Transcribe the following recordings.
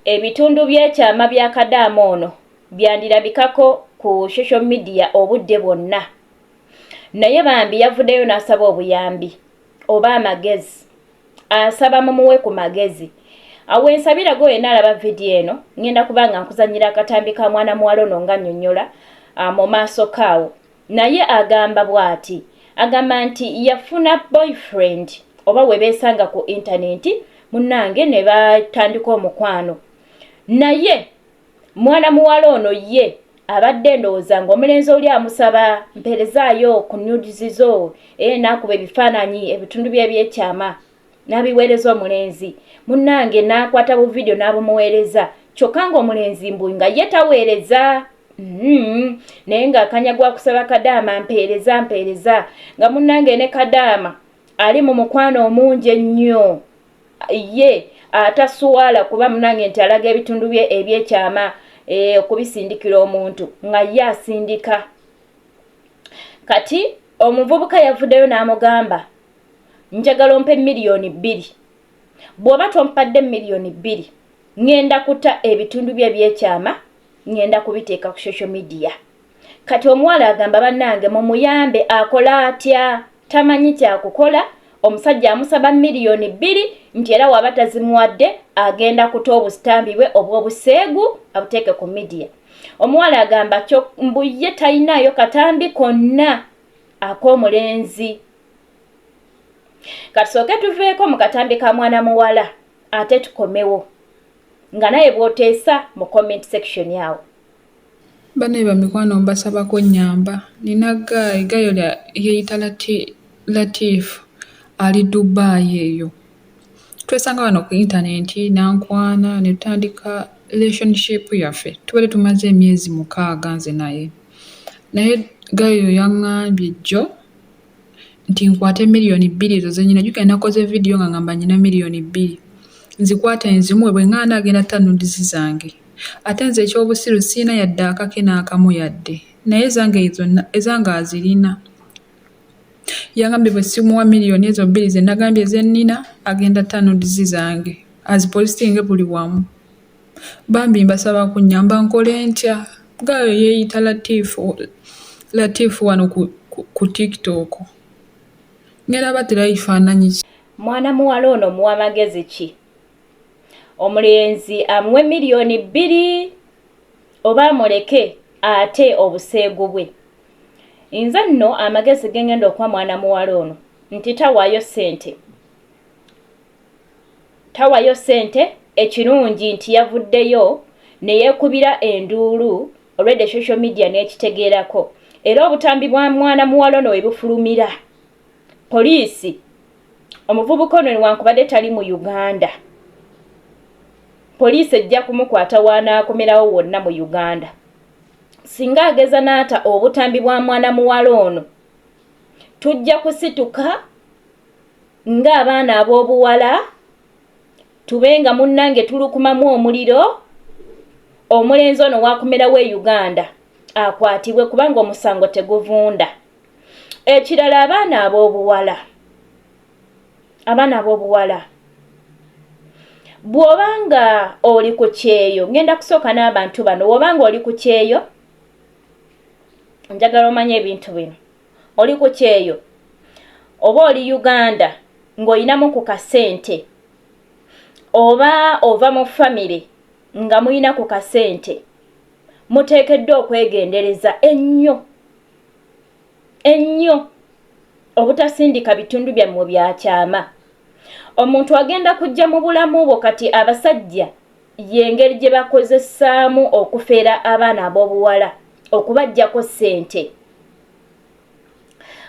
Ebitundu by'ekyama bya kadaama ono byandirabikako ku social media obudde bwonna. Naye bambi yavuddeyo n'asaba obuyambi oba amagezi. Asaba mumuwe ku magezi. Awo ensabira gwe yenna alaba vidiyo eno, ngenda kuba nga nkuzannyira akatambi ka mwana muwala ono nga nnyonnyola mu maaso kaawo. Naye agamba bw'ati, agamba nti yafuna boyfriend oba we beesanga ku intanenti munnange ne batandika omukwano. Naye mwana muwala ono ye abadde ndowooza ng'omulenzi oli amusaba mpeerezaayo ku nudes zo, n'akuba ebifaananyi ebitundu bye eby'ekyama n'abiweereza omulenzi. Munnange n'akwata bu vidiyo n'abumuweereza, kyokka ng'omulenzi mbu nga ye taweereza. Naye ng'akanya gwa kusaba kadaama mpeereza mpeereza, nga munnange ne kadaama ali mu mukwano omungi ennyo, ye ataswala kuba munnange nti alaga ebitundu bye ebyekyama okubisindikira omuntu nga ye asindika. Kati omuvubuka yavuddeyo n'amugamba njagala ompe 2,000,000, bw'oba tompadde 2,000,000 ŋŋenda kuta ebitundu bye ebyekyama, ŋŋenda kubiteeka ku social media. Kati omuwala agamba bannange mumuyambe, akola atya? Tamanyi kyakukola. Omusajja amusaba 2,000,000 nti era waba tazimuwadde agenda kuta obusitambi bwe obw'obuseegu abuteeke ku media. Omuwala agamba mbu ye talinaayo katambi konna ak'omulenzi. Katusooke tuveeko mu katambi ka mwana muwala ate tukomewo nga naye bw'oteesa mu comment section awo. Bannaye bamikwano mbasabako nnyamba. Nina guy, guy oli yeeyita Latif ali Dubai eyo. Twesanga wano ku intanenti n'ankwana ne tutandika relationship yaffe. Tubadde tumaze emyezi 6 nze naye. Naye guy oyo yaŋŋambye jjo nti nkwate 2,000,000 ezo ze nnyina. Jjukira nakoze vidiyo nga ngamba nnyina 2,000,000. Nzikwate nzimuwe bwe ŋŋaana agenda tta nudes zange. Ate nze eky'obusiru sirina yadde akake n'akamu yadde. Naye ezange zonna ezange azirina. Yangambye bwe simuwa 2,000,000 ze nagambye ze nnina agenda tta nudes zange azipositinge buli wamu. Bambi mbasaba kunnyamba nkole ntya? Guy oyo yeeyita Latif wano ku TikTok. Ngenda battirayo kifaananyi ki. Mwana muwala ono muwa magezi ki? Omulenzi amuwe 2,000,000 oba amuleke ate obuseegu bwe? Nze nno amagezi ge ngenda okuwa mwana muwala ono nti tawaayo ssente. Tawaayo ssente, ekirungi nti yavuddeyo ne yeekubira enduulu already social media n'ekitegeerako. Era obutambi bwa mwana muwala ono we bufulumira. Poliisi, omuvubuka ono newankubadde tali mu Uganda, poliisi ejja kumukwata w'anaakomerawo wonna mu Uganda. Singa ageza n'ata obutambi bwa mwana muwala ono, tujja kusituka ng'abaana ab'obuwala, tube nga munnange tulukumamu omuliro, omulenzi ono w'akomerawo e Uganda akwatibwe kubanga omusango teguvunda. Ekirala abaana ab'obuwala, bw'obanga oli ku kyeyo, ngenda kusooka n'abantu bano, bw'obanga oli ku kyeyo, njagala omanye ebintu bino. Oli ku kyeyo, oba oli Uganda ng'olinamu ku kasente, oba ova mu famire nga mulina ku kasente, muteekeddwa okwegendereza ennyo ennyo obutasindika bitundu byammwe bya kyama. Omuntu agenda kujja mu bulamu bwo. Kati abasajja y'engeri gye bakozesaamu okufeera abaana ab'obuwala okubaggyako ssente.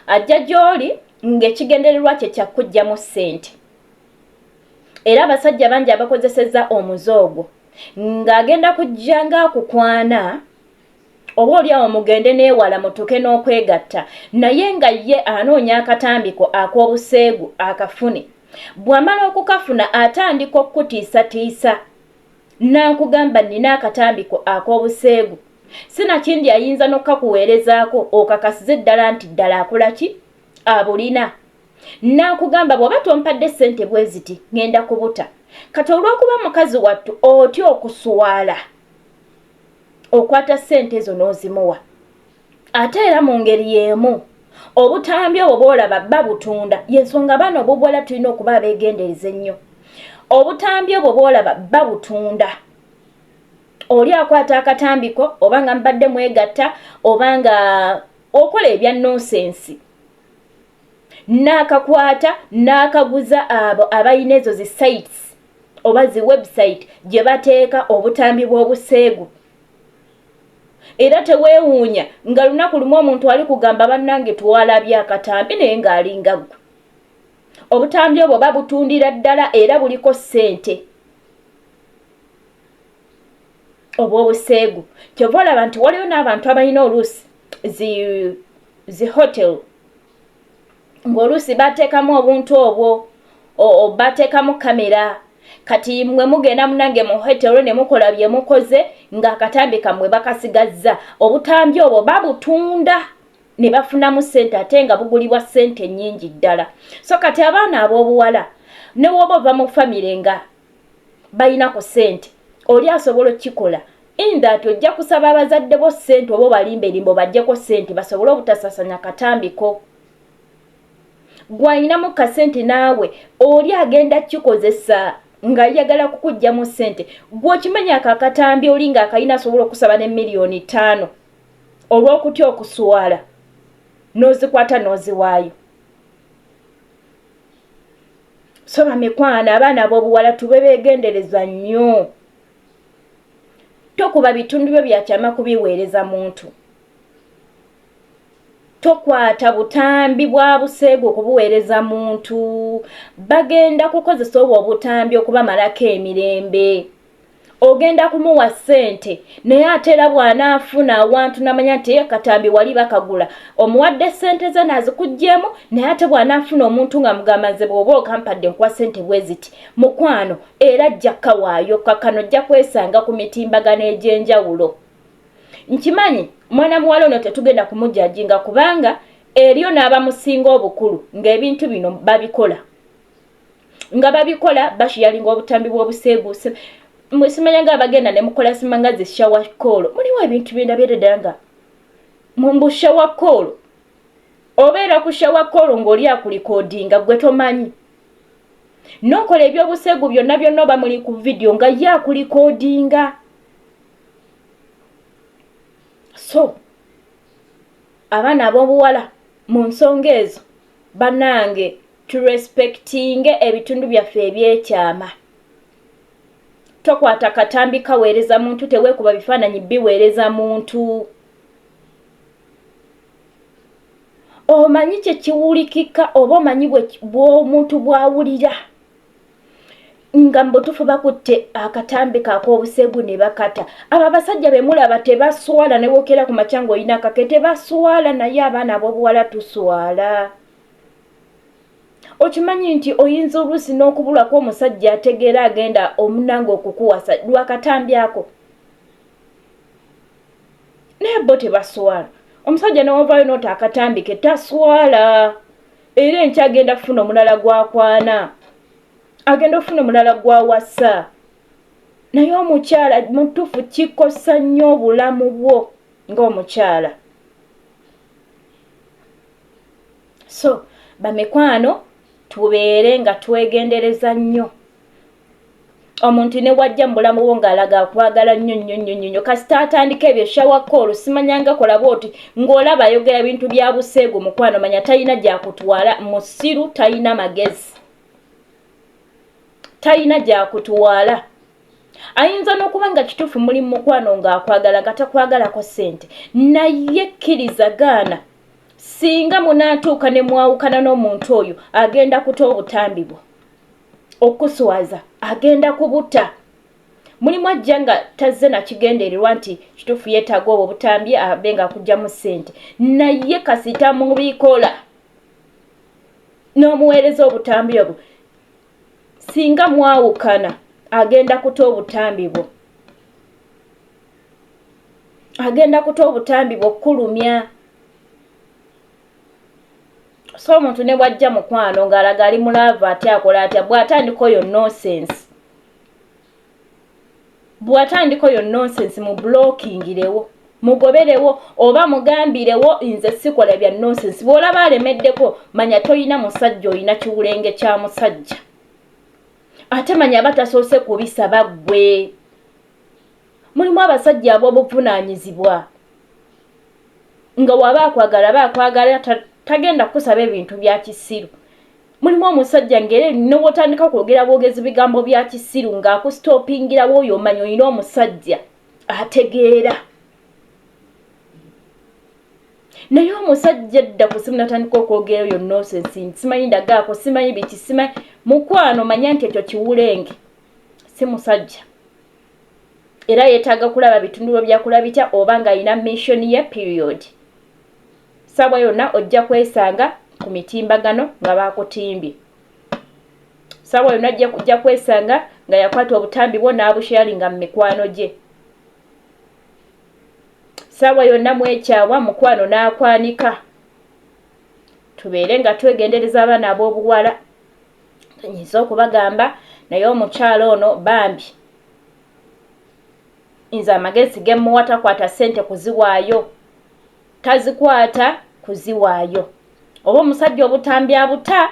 Ajja gy'oli ng'ekigendererwa kye kya kuggyamu ssente. Era abasajja bangi abakozesezza omuze ogwo ng'agenda kujja ng'akukwana, oba oli awo mugende n'ewala mutuuke n'okwegatta, naye nga ye anoonya akatambiko ak'obuseegu akafune. Bw'amala okukafuna atandika okukutiisatiisa n'akugamba nnina akatambiko ak'obuseegu, sinakindi ayinza n'okkakuweerezaako okakasize ddala nti ddala akola ki? Abulina. N'akugamba bw'oba tompadde ssente bwe ziti ŋŋenda kubuta. Kati olw'okuba mukazi wattu otya okuswala, okwata ssente ezo n'ozimuwa. Ate era mu ngeri y'emu obutambi obwo bw'olaba babutunda, y'ensonga abaana ob'obuwala tulina okuba abeegendereza ennyo. Obutambi obwo bw'olaba babutunda. Oli akwata akatambi ko oba nga mubadde mwegatta oba nga okola ebya nonsensi n'akakwata n'akaguza abo abalina ezo zi sites oba zi website gye bateeka obutambi bw'obuseegu. Era teweewuunya nga lunaku lumu omuntu ali kugamba bannange twalabye akatambi naye ng'alinga ggwe. Obutambi obwo babutundira ddala era buliko ssente obw'obuseegu. Kyova olaba nti waliwo n'abantu abalina oluusi zi hotel ng'oluusi bateekamu obuntu obwo, bateekamu kamera. Kati mwe mugenda munange mu hotel ne mukola bye mukoze ng'akatambi kammwe bakasigazza. Obutambi obwo babutunda ne bafunamu ssente ate nga bugulibwa ssente nnyingi ddala. So kati abaana ab'obuwala ne bw'oba ova mu famire nga balina ku ssente, oli asobola okukikola in that ojja kusaba abazadde bo ssente oba obalimberimba obaggyeko ssente basobole obutasasanya katambiko. Gw'alinamu kasente naawe oli agenda kukikozesa ng'ayagala kukuggyamu ssente. Gw'okimanyi ako akatambi oli ng'akalina asobola okusaba ne 5 million olw'okutya okuswala n'ozikwata n'oziwaayo. So bamikwano, abaana ab'obuwala tube beegendereza nnyo. Tokuba bitundu byo bya kyama kubiweereza muntu. Tokwata butambi bwa buseegu okubuweereza muntu. Bagenda kukozesa obwo obutambi okubamalako emirembe. Ogenda kumuwa ssente naye ate era bw'anaafuna awantu n'amanya nti ye katambi wali bakagula, omuwadde ssente ze n'azikuggyeemu, naye ate bw'anaafuna omuntu ng'amugamba nze bw'oba okampadde nkuwa ssente bwe ziti, mukwano era ajja kkawaayo kakkano ojja kwesanga ku mitimbagano egy'enjawulo. Nkimanyi mwana muwala ono tetugenda kumujajinga kubanga eriyo n'abamusinga obukulu ng'ebintu bino babikola. Nga babikola basharinga obutambi bw'obuseegu. Simanya nga abagenda ne mukola simanga zi shower call. Muliwo ebintu byenda byere ddala nga mu shower call. Obeera ku shower call ng'oli akurecordinga gwe tomanyi. N'okola ebyobuseegu byonna byonna oba muli ku video nga ye akurecordinga. So abaana ab'obuwala mu nsonga ezo bannange turespectinge ebitundu byaffe ebyekyama. Tokwata katambi kaweereza muntu, teweekuba bifaananyi biweereza muntu. Omanyi kye kiwulikika oba omanyi bw'omuntu bw'awulira nga mu butuufu bakutte akatambi kak'obuseegu ne bakata. Abo abasajja be mulaba tebaswala, ne wookera ku makya ng'olina akake tebaswala, naye abaana ab'obuwala tuswala. Okimanyi nti oyinza oluusi n'okubulwako omusajja ategeera agenda omunange okukuwasa lwakatambi ako, naye bo tebaswala. Omusajja newavaayo n'ota akatambi ke taswala, era enkya agenda kufuna omulala gw'akwana, agenda okufuna omulala gw'awasa. Naye omukyala mutuufu kikosa nnyo obulamu bwo ng'omukyala. So bamikwano tubeere nga twegendereza nnyo. Omuntu ne wajja mu bulamu bwo ng'alaga akwagala nnyo nnyo nnyo nnyo, kasita atandika ebyo shower call simanyanga kola bw'oti ng'olaba ayogera bintu bya buseegu, mukwano manya talina gyakutwala, musiru, talina magezi, talina gyakutwala. Ayinza n'okuba nga kituufu muli mukwano ng'akwagala nga takwagalako ssente, naye kkiriza gaana singa munaatuuka ne mwawukana n'omuntu oyo agenda kuta obutambi bwo okuswaza, agenda kubuta. Mulimu ajja nga tazze nakigendererwa nti kituufu yeetaaga obwo obutambi abe nga akuggyamu ssente, naye kasita mubikola n'omuweereza obutambi obwo, singa mwawukana agenda kuta obutambi bwo, agenda kuta obutambi bwo kkulumya. So omuntu ne bw'ajja mukwano ng'alaga ali mu love, atya akola atya, bw'atandika oyo nonsense, bw'atandika oyo nonsense, mu blockingirewo, mugoberewo oba mugambirewo, "Nze sikola bya nonsense." Bw'olaba alemeddeko, manya toyina musajja, oyina kiwulenge kya musajja. Ate manya aba tasoose kubisaba ggwe. Mulimu abasajja ab'obuvunaanyizibwa nga waba akwagala, aba akwagala, tagenda kukusaba ebintu bya kisiru. Mulimu omusajja ng'era newotandika kwogera bwogezi bigambo bya kisiru ng'akustopingirawo, oyo omanya olina omusajja ategeera. Naye omusajja edda ku simu natandika okwogera oyo nonsense, simanyi ndagaako, simanyi biki, simanyi, mukwano manya nti ekyo kiwulenge, si musajja, era yeetaaga kulaba bitundu byakula bitya oba ng'alina mission ye, period. Saawa yonna ojja kwesanga ku mitimbagano nga baakutimbye. Saawa yonna ojja kwesanga nga yakwata obutambi bwo n'abusharinga mu mikwano gye. Saawa yonna mwekyawa, mukwano, n'akwanika. Tubeere nga twegendereza abaana ab'obuwala. Nyinza okubagamba, naye omukyalo ono bambi, nze amagezi gemmuwa, takwata ssente kuziwaayo, tazikwata kuziwaayo. Oba omusajja obutambi abuta,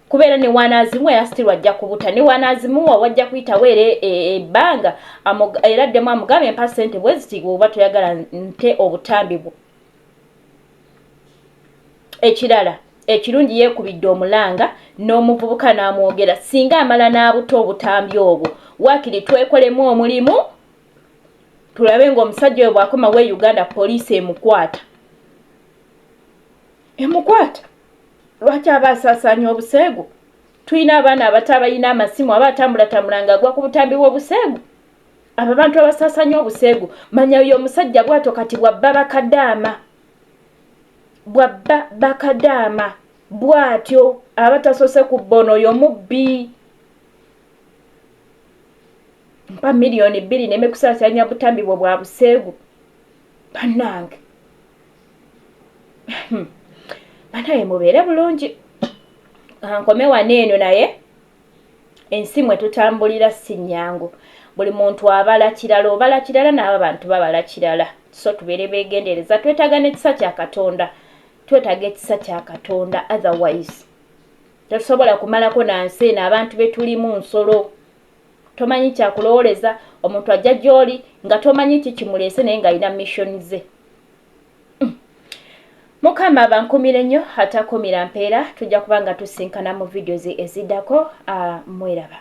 kubeera ne wanaazimuwa era still ajja kubuta. Ne wanaazimuwa wajja kuyitawo era ebbanga, era addemu amugambe, "Mpa ssente bwe ziti oba toyagala nte obutambi bwo." Ekirala ekirungi, yeekubidde omulanga n'omuvubuka n'amwogera. Singa amala n'abuta obutambi obwo, waakiri twekolemu omulimu, tulabe ng'omusajja oyo bw'akomawo e Uganda, poliisi emukwata, emukwata. Lwaki aba asaasaanya obuseegu? Tulina abaana abato abalina amasimu, aba atambulatambula nga agwa ku butambi bw'obuseegu. Abo abantu abasaasaanya obuseegu, manya oyo omusajja bw'atyo kati bw'abba bakadaama, bw'abba bakadaama bw'atyo aba tasoose kubba. Ono oyo mubbi. Mpa 2 million neme kusaasaanya butambi bwo bwa buseegu. Bannange, banaye, mubeere bulungi. Nkome wano eno, naye ensi mwe tutambulira si nnyangu. Buli muntu abala kirala, obala kirala, n'abo abantu babala kirala. So tubeere beegendereza. Twetaaga n'ekisa kya Katonda, twetaaga ekisa kya Katonda, otherwise tetusobola kumalako nansi eno. Abantu be tulimu nsolo, tomanyi kyakulowooleza. Omuntu ajja gy'oli nga tomanyi ki kimuleese, naye ng'alina mission ze. Mukama abankumire nnyo, atakumira mpeera. Tujja kuba nga tusinkana mu videos eziddako. Mweraba.